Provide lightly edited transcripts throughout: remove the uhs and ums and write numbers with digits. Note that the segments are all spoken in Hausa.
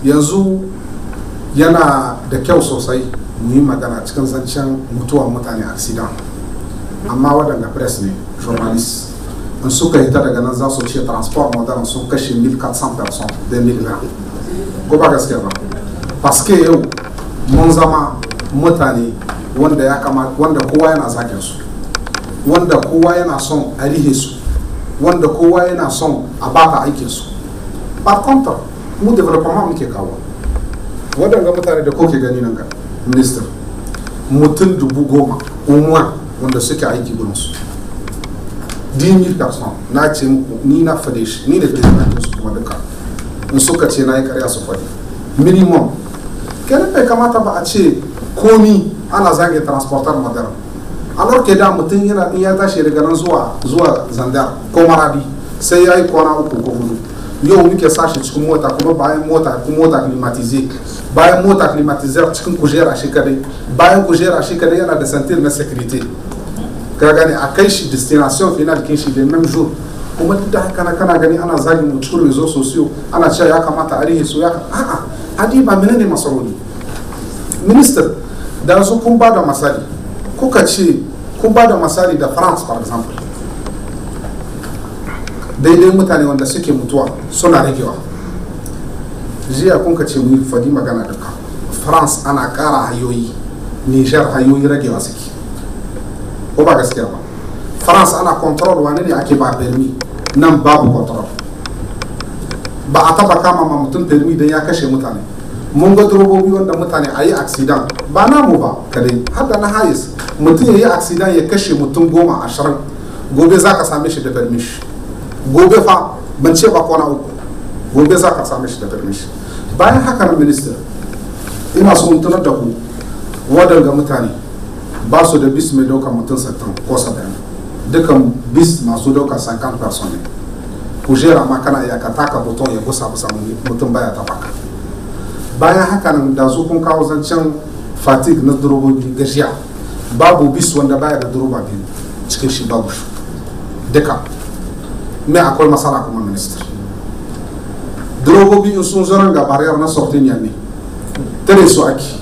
Yanzu yana da kyau sosai mu yi magana cikin zancen mutuwar mutane, accident, amma waɗanda presse ne, journalist, in suka yi ta daga nan za su ce transport moderne sun kashe 1400 personnes 2020, ko ba gaskiya ba? Parce que yau mun zama mutane wanda ya kamata, wanda kowa yana zakin su, wanda kowa yana son a rihe su, wanda kowa yana son a bata aikin su. Par contre, mu développement muke kawo. Waɗanda mutane da kuke gani nan ga minister, mutum 10,000 au wanda suke aiki gurin su, 10,000 personnes. Na ce muku, ni na fade shi, ni ne président su. Kuma duka in suka ce na yi karya, su fade. Minimum kenan bai kamata ba a ce komi ana zage transporteur moderne, alors que da mutum yana in ya tashi daga nan zuwa Zandar ko Maradi sai ya yi kwana 3 ko 4. Yau muke sashi cikin mota, kuma bayan mota kuma mota climatisée, bayan mota climatisée cikin kujera shi kadai, bayan kujera shi kadai yana da ceinture na sécurité, ka gane, a kai shi destination finale kin shi da même jour. Kuma duk da haka na kana gani ana zagin mu cikin réseaux sociaux, ana cewa ya kamata a rihe su, ya a'a hadi ba. Menene masaroli, minister? Da su kun ba da misali, kuka ce kun ba da misali da France, par exemple, daidai mutane wanda suke mutuwa suna ragewa. Jiya kun ka ce mu fadi magana duka, France ana kara hayoyi, Niger hayoyi ragewa suke, ko ba gaskiya ba? France ana contrôle wane ne ake ba permis, nan babu contrôle. Ba a taba kama ma mutum permis don ya kashe mutane. Mun ga direbobi wanda mutane a yi accident, ba namu ba kadai, har da na Hiace, mutum ya yi accident ya kashe mutum 10, 20, gobe za ka same shi da permis. Gobe fa, ban ce ba kwana 3, gobe za ka same shi da permis. Bayan haka na minister, ina so in tunar da ku, waɗanda mutane ba su da bus mai ɗaukar mutum 60 ko 70. Dukan bus masu ɗaukar 50 personnes ne. Kujera ma kana iya ka taka bouton ya gusa busa, mutum baya taɓa ka. Bayan haka nan, da su kun kawo zancen fatigue na direbobi, gajiya. Babu bus wanda baya da direba biyu cikin shi, babu shi duka. Me akwai masala kuma, minister, direbobi in sun zo ga barrière na sortie ne, tare su ake,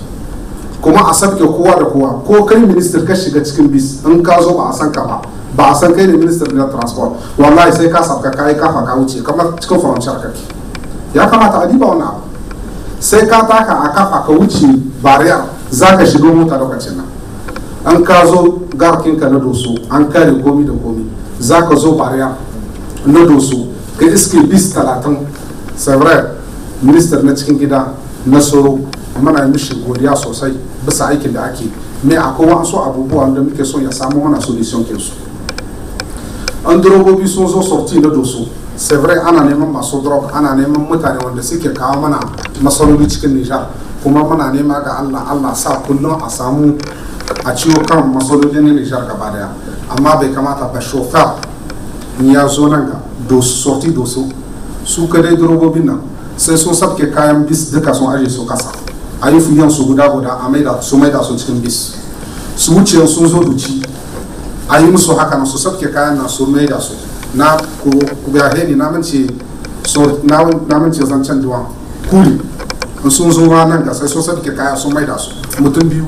kuma a sabke kowa da kowa. Ko kai minister ka shiga cikin bus, in ka zo ba a san ka ba, ba a san kai ne minister na transport, wallahi sai ka sabka, ka yi kafa ka wuce, kamar cikin frontière kake. Ya kamata a diba wannan abu. Sai ka taka a kafa ka wuce barrière za ka shiga mota. Lokacin nan an ka zo garkinka na Doso, an kare komi da komi, za ka zo barrière na Doso ka iske bus 30. C'est vrai, minister na cikin gida na soro, muna mishi godiya sosai bisa aikin da ake me. Akwai wasu abubuwan da muke so ya samu mana solution kinsu. An direbobi sun zo sortie na Doso, c'est vrai, ana neman masu drogue, ana neman mutane wanda suke kawo mana matsaloli cikin Nijar. Kuma muna nema ga Allah, Allah sa kullum a samu a ciwo kan matsalolin Nijar gaba daya. Amma bai kamata ba chauffeur in ya zo nan ga Doso, sortie Doso, su kadai direbobin nan sai sun sabke kayan bus duka, sun aje su kasa, a yi fuyan su guda guda, a maida su, maida su cikin bus su wuce. Sun zo Duci, a yi musu haka na su sabke kayan nan su maida su. Na ku gahe ni, na mance, na mance zancen duwan kuri. In sun zo ranar ga sai sun sabke kaya sun maida su, mutum biyu.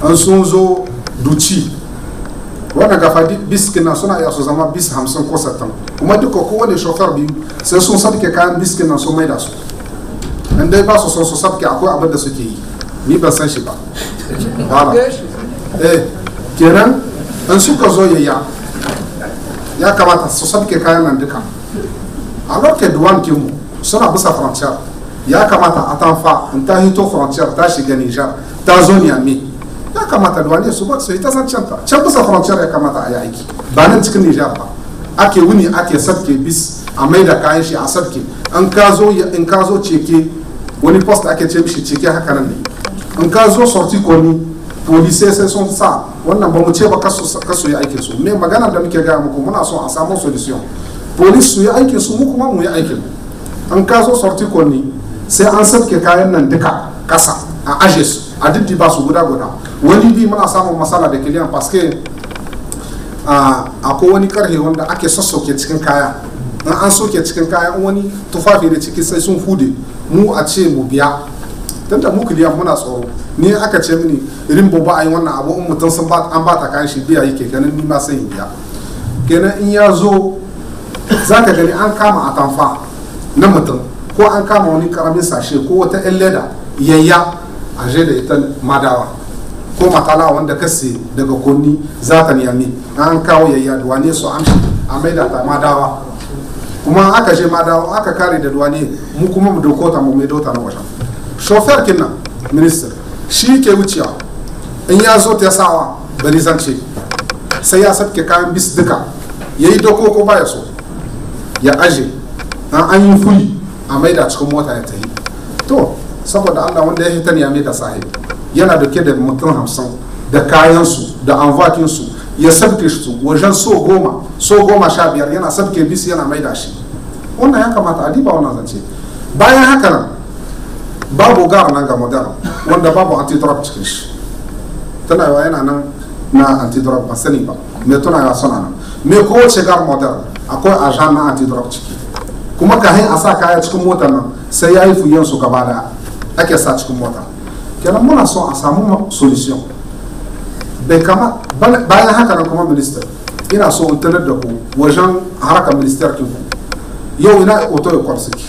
In sun zo Duci, wannan gafa bus kina suna iya su zama bus 50 ko 60, kuma duka kowane chauffeur biyu sai sun sabke kayan bus kina sun maida su. In dai ba su son su sabke, akwai abin da suke yi, ni ban san shi ba. Voilà. Eh, kenan in suka zo yayya, ya kamata su sabke kayan nan duka, alors que douane kinmu suna bisa frontière. Ya kamata a tanfa in ta hito frontière ta shiga Niger, ta zo Niamey, ya kamata douane su ba su yi ta zancen ta can bisa frontière. Ya kamata a yi aiki, ba nan cikin Niger ba ake wuni ake sabke bus, a mai da kayan shi, a sabke. In ka zo ceke, wani poste ake ce mishi ceke, haka nan ne. In ka zo sortie Konni, police sai sun sa wannan. Ba mu ce ba kasu yi aikin su. Me magana da muke gaya muku, muna son a samu solution. Police su yi aikin su, mu kuma mu yi aikin. In ka zo sortie Konni, sai an sabke kayan nan duka kasa, a aje su, a diddiba su guda guda. Wani bi muna samun matsala da client, parce que akwai wani karhe wanda ake sassauke cikin kaya. In an soke cikin kayan wani tufafi da ciki sai sun hude, mu a ce mu biya. Tunda mu client muna tsoro, ni aka ce mini rimbo ba a yi wannan abu, in mutum sun ba an bata kayan shi biya yake ganin ni ma sai in biya. Kenan in ya zo za ka gani an kama atamfa na mutum ko an kama wani karamin sashe ko wata 'yan leda yayya a je da ita Madawa ko Matala wanda kase daga Konni za ta niyami, an kawo yayya douane su amshi a maida ta Madawa. Kuma aka je Madawa aka kare da douane, mu kuma mu dauko ta mu maido ta na wajen. Chauffeur kinnan, minister, shi ke wucewa. In ya zo ta sawa bari zance sai ya sabke kayan bus duka, ya yi doko ko baya so ya aje, an yi fuli a maida cikin mota ya tafi. To saboda Allah, wanda ya hita ne ya maida sahi yana dauke da mutum 50 da kayansu da envoikinsu, ya sabke su wajen so 10, so 15, yana sabke bus yana maida shi. Wannan ya kamata a diba wannan zance. Bayan haka nan, babu gare nan ga moderne wanda babu anti-drop cikin shi. Tana yawa yana nan na anti-drop, ba sani ba me, tana yawa suna nan me. Kowace gare moderne akwai agent na anti-drop ciki. Kuma kahin a sa kaya cikin motar nan sai ya yi fouillen su gaba da ake sa cikin mota. Kenan muna son a samu solution. Bai kama bayan haka nan kuma, minister, ina so in tanar da ku wajen harkar ministère kinku. Yau ina auto école suke?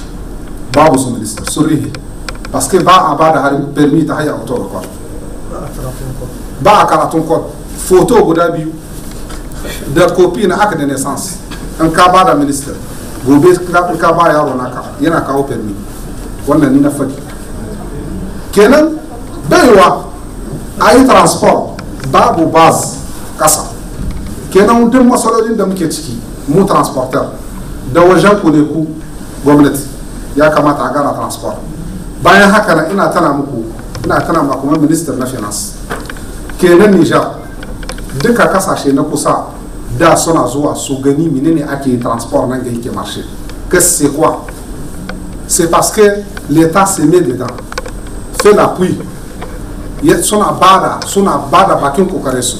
Babu su, minister, sun rihe, parce que ba a ba da harin permis ta hanyar auto école, ba a karatun code. Photo guda biyu da copie na acte de naissance, in ka ba da, minister, gobe in ka ba yaro naka yana kawo permis. Wannan ni na faɗi. Kenan baiwa a yi transport babu base kasa. Kenan duk matsalolin da muke ciki mu transporteur da wajen ku ne, ku gwamnati, ya kamata a gara transport. Bayan haka nan ina tana muku, ina tana ma kuma minister na finance, kenan Niger duka kasashe na kusa da suna zuwa su gani menene ake transport nan ga yake marché. Que c'est quoi? C'est parce que l'État se met dedans, fait l'appui, suna bada bakin kokarin su.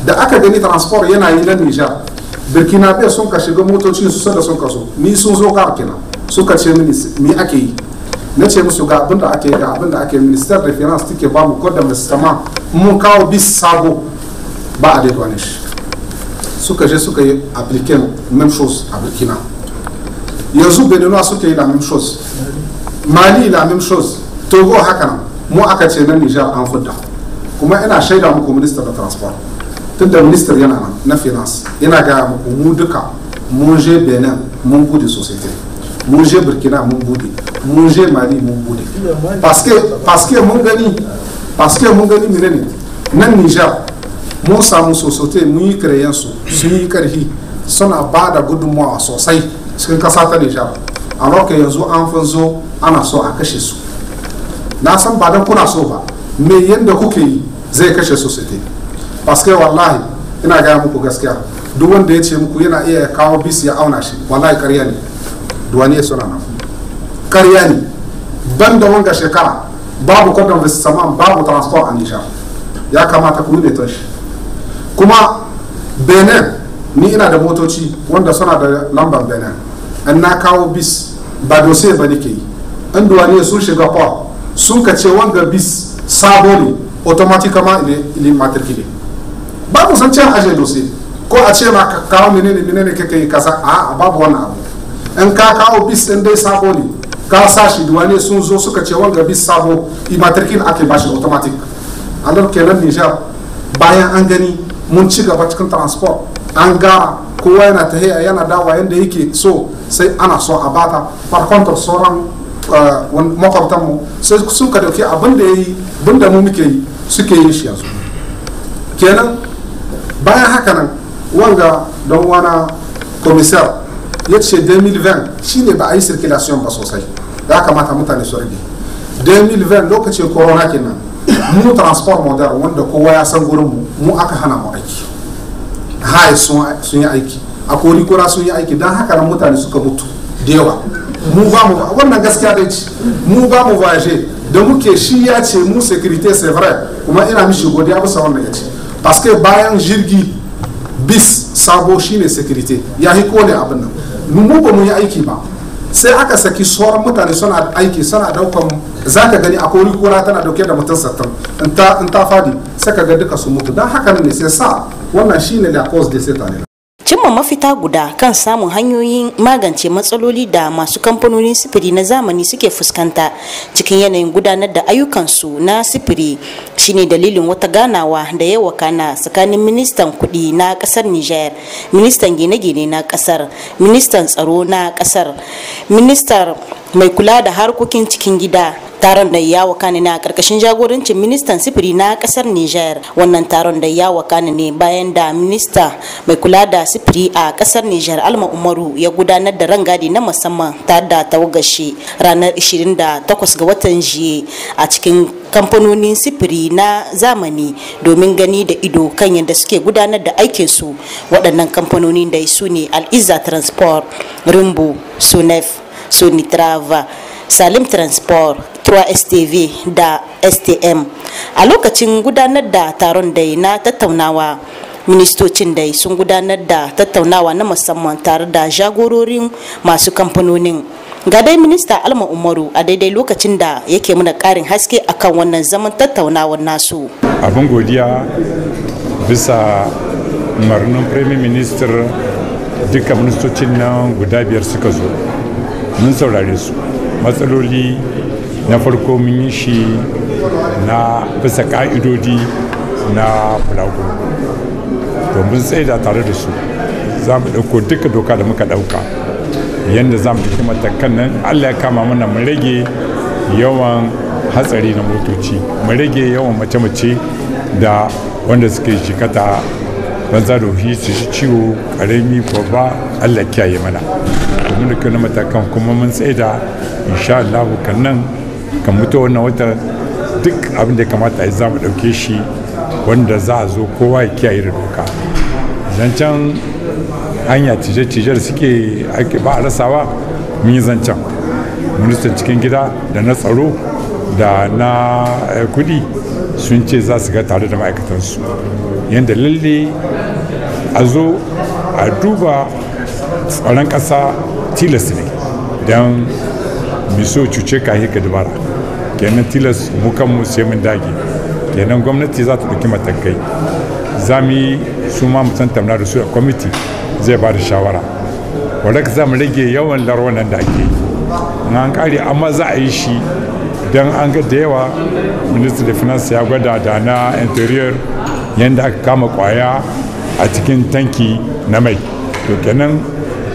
Da aka gani transport yana yi na Niger, Burkina bai sun ka shiga motoci su da sun kaso ni sun zo kar kenan suka ce mini me ake yi. Na ce musu ga abin da ake yi, ga abin da ake yi. Ministère de finance take ba mu code d'investissement, mun kawo bus sabo ba a dédouaner shi. Suka je suka yi appliquer même chose a Burkina. Yanzu Beninois suka yi la même chose, Mali la même chose, Togo haka nan. Mu aka ce na Niger an fudda. Kuma ina shaida muku, minister da transport, tunda minister yana nan na finance, ina gaya muku mu duka mun je Benin mun bude société, mun je Burkina mun bude, mun je Mali mun bude, parce que mun gani menene nan Niger. Mun samu société, mun yi créer su, sun yi karfi, suna ba da gudunmawa sosai cikin kasa ta Niger. Alors que yanzu an fin zo ana so a kashe su. Na san ba don kuna so ba, me yanda kuke yi zai kashe société, parce que wallahi ina gaya muku gaskiya, duk wanda ya ce muku yana iya kawo bus ya auna shi, wallahi karya ne. Douane suna nan, karya ne. Ban da wanga shekara babu code d'investissement, babu transport a Niger. Ya kamata ku yi shi. Kuma Benin, ni ina da motoci wanda suna da lambar Benin. In na kawo bus ba dossier ba nake yi. In douane sun shiga port sun ka ce wanga bus sabo ne, automatiquement il est immatriculé. Babu zancen aje dossier ko a ce ma ka kawo menene menene kake yi kasa, a babu wannan abu. In ka kawo bus din dai sabo ne, ka sa shi, douane sun zo suka ce wanga bus sabo, immatricule ake bashi automatic. Alors kenan Niger, bayan an gani mun ci gaba cikin transport, an gara kowa yana tahiya yana dawa yanda yake so, sai ana so a bata. Par contre sauran makwabtanmu sai suka dauki abin da ya yi abin da mu muke yi suke yin shi yanzu. Kenan bayan haka nan, wanga don wana commissaire ya ce 2020 shine ba a yi circulation ba sosai, ya kamata mutane su rage. 2020 lokacin corona kenan, mu transport moderne wanda kowa ya san gurin mu, mu aka hana mu aiki. Hai sun yi aiki a kori, sun yi aiki, don haka nan mutane suka mutu da yawa. Mu ba mu wannan gaskiya dai ce mu ba mu voyager da muke. Shi ya ce mu sécurité, c'est vrai, kuma ina mishi godiya bisa wannan. Ya ce parce que bayan jirgi, bus sabo shine sécurité, ya yi kone abin nan. Mu ba mu yi aiki ba, sai aka saki sauran mutane suna aiki, suna daukan. Za ka gani akwai wani kura tana dauke da mutum 60, in ta fadi sai ka ga duka su mutu. Don haka ne sai sa wannan shine la cause de cette année. Cimma mafita guda kan samun hanyoyin magance matsaloli da masu kamfanonin sifiri na zamani suke fuskanta cikin yanayin gudanar da ayyukansu na sifiri shine dalilin wata ganawa da ya wakana tsakanin ministan kudi na kasar Niger, ministan gine-gine na kasar, ministan tsaro na kasar, ministar mai kula da harkokin cikin gida. Taron da ya wakana ne a karkashin jagorancin ministan sifiri na kasar Niger. Wannan taron da ya wakana ne bayan da minista mai kula da sifiri a kasar Niger, Alma Umaru, ya gudanar da rangadi na musamman tare da tawagashi ranar 28 ga watan jiye a cikin kamfanonin sifiri na zamani domin gani da ido kan yadda suke gudanar da aikinsu. Waɗannan kamfanonin da su ne Al'iza Transport, Rimbo, Sunef, Sonitrava, Salim Transport, 3STV da STM. A lokacin gudanar da taron dai na tattaunawa, ministocin dai sun gudanar da tattaunawa na musamman tare da jagororin masu kamfanonin. Ga dai minista Alma Umaru a daidai lokacin da yake muna karin haske akan wannan zaman tattaunawar nasu. Abin godiya, bisa umarnin Prime Minister, duka ministocin nan guda biyar suka zo. Mun saurare su. Matsaloli na farko mun yi shi na bisa ka'idodi na bulaguro. Domin tsaida tare da su, za mu ɗauko duka doka da muka ɗauka, yadda za mu ɗauki matakan nan Allah ya kama mana, mu rage yawan hatsari na motoci, mu rage yawan mace-mace da wanda suke jikata banza da su shi ciwo karami babba. Allah kiyaye mana. Domin da kyau na matakan kuma mun tsaida, insha Allah kan nan kan mutu wannan wata, duk abin da ya kamata a yi za mu ɗauke shi, wanda za a zo kowa ya kiyaye da doka. Zancen hanya, cije-cije da suke ake ba a rasawa, mun yi zancen. Ministan cikin gida da na tsaro da na kudi sun ce za su ga tare da ma'aikatansu yadda lalle a zo a duba tsaron ƙasa. Tilas ne, don miso cuce ka ka dubara. Kenan tilas mu kanmu sai mun dage. Kenan gwamnati za ta ɗauki matakai, za mu yi su ma mu tantamna da su a kwamiti zai ba da shawara wadda za mu rage yawan larwanan da ake yi. An kare, amma za a yi shi don an ga da yawa. Minister da Finance ya gwada da na Interior yadda aka kama kwaya a cikin tanki na mai. To kenan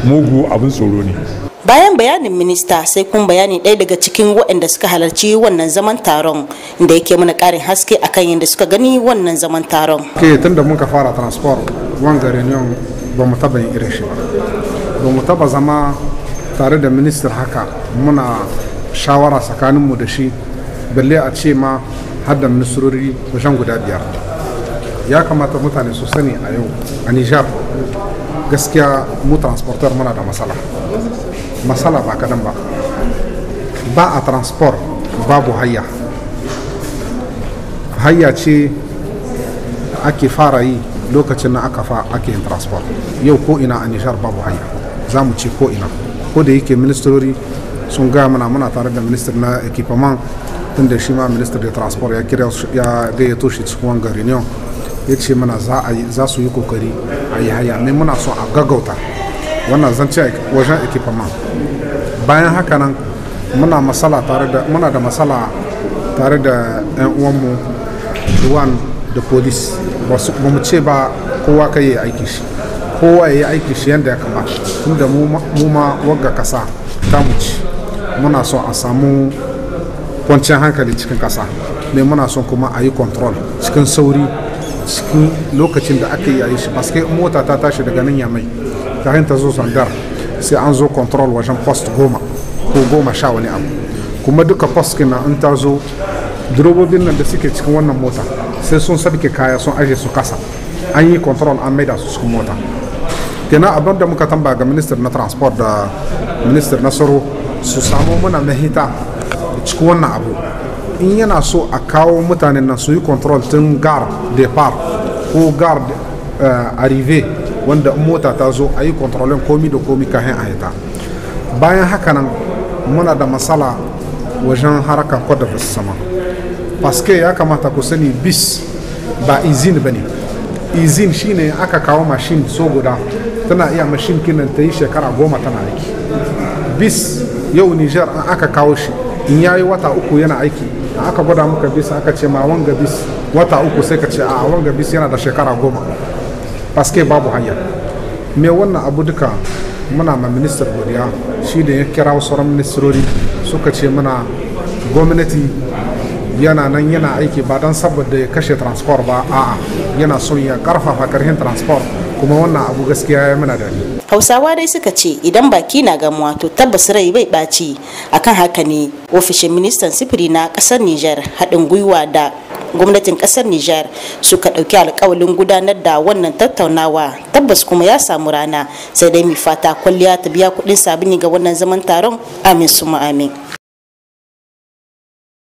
mugu abin tsoro ne. Bayan bayanin minista, sai kun bayani ɗaya daga cikin waɗanda suka halarci wannan zaman taron, inda yake mana ƙarin haske akan yadda suka gani wannan zaman taron. Ke tun da muka fara transport, wanga reunion ba mu taba yin irin shi ba. Ba mu taba zama tare da minister haka muna shawara tsakaninmu da shi, balle a ce ma har da ministrori wajen guda biyar. Ya kamata mutane su sani, a yau a Nijar, gaskiya mu transporteur muna da matsala, matsala ba kadan ba. Ba a transport babu hayya. Hayya ce ake fara yi lokacin na aka fa ake yin transport. Yau ko ina a Nijar babu hayya, za mu ce ko ina. Ko da yake ministrori sun gaya mana, muna tare da minister na Equipement, tun da shi ma minister da Transport ya kira, ya gayyato shi cikin wanga reunion, ya ce mana za su yi kokari a yi haya mai. Muna so a gaggauta wannan zance wajen equipment. Bayan haka nan muna da matsala tare da 'yan uwanmu douane da police. Ba mu ce ba kowa kai yi aiki shi, kowa ya yi aiki shi yadda ya kamata, tunda mu ma wagga kasa ta mu ci, muna so a samu kwanciyar hankali cikin kasa ne. Muna son kuma a yi control cikin sauri, cikin lokacin da aka yi a yi shi, paske mota ta tashi daga nan Yamai, kafin ta zo Zandar sai an zo control wajen post 10 ko 10 wani abu. Kuma duka post kina in ta zo, direbobin nan da suke cikin wannan mota sai sun sabke kaya, sun aje su kasa, an yi control, an maida su cikin mota. Kenan abin da muka tambaya ga minister na Transport da minister na tsaro, su samu muna mahita cikin wannan abu. In yana so a kawo mutanen nan su yi control tun gare départ ko gare arrivée. Wanda in mota ta zo a yi kontrolin komi da komi kahin a hita. Bayan haka nan, muna da matsala wajen harkar code de sama, paske ya kamata ku sani, bus ba usine ba ne. Usine shine aka kawo mashin so guda, tana iya mashin kinan ta yi shekara 10 tana aiki. Bus yau Niger an aka kawo shi, in yayi wata 3 yana aiki, in aka gwada muka bus, aka ce ma wanga bus wata 3, sai ka ce a wanga bus yana da shekara 10, paske babu hanya. Me wannan abu duka, muna ma ministar godiya, shi da ya kira sauran ministrori, suka ce muna gwamnati yana nan yana aiki, ba don saboda ya kashe transport ba, a'a, yana son ya karfafa karhin transport. Kuma wannan abu gaskiya ya muna dadi. Hausawa dai suka ce idan baki na gamuwa, to tabbas rai bai ɓaci. Akan haka ne ofishin ministan sifiri na ƙasar Nijar, haɗin gwiwa da gwamnatin ƙasar Nijar, suka ɗauki alƙawalin gudanar da wannan tattaunawa. Tabbas kuma ya samu rana. Sai dai mi fata kwalliya ta biya kuɗin sabuni ga wannan zaman taron. Amin suma amin.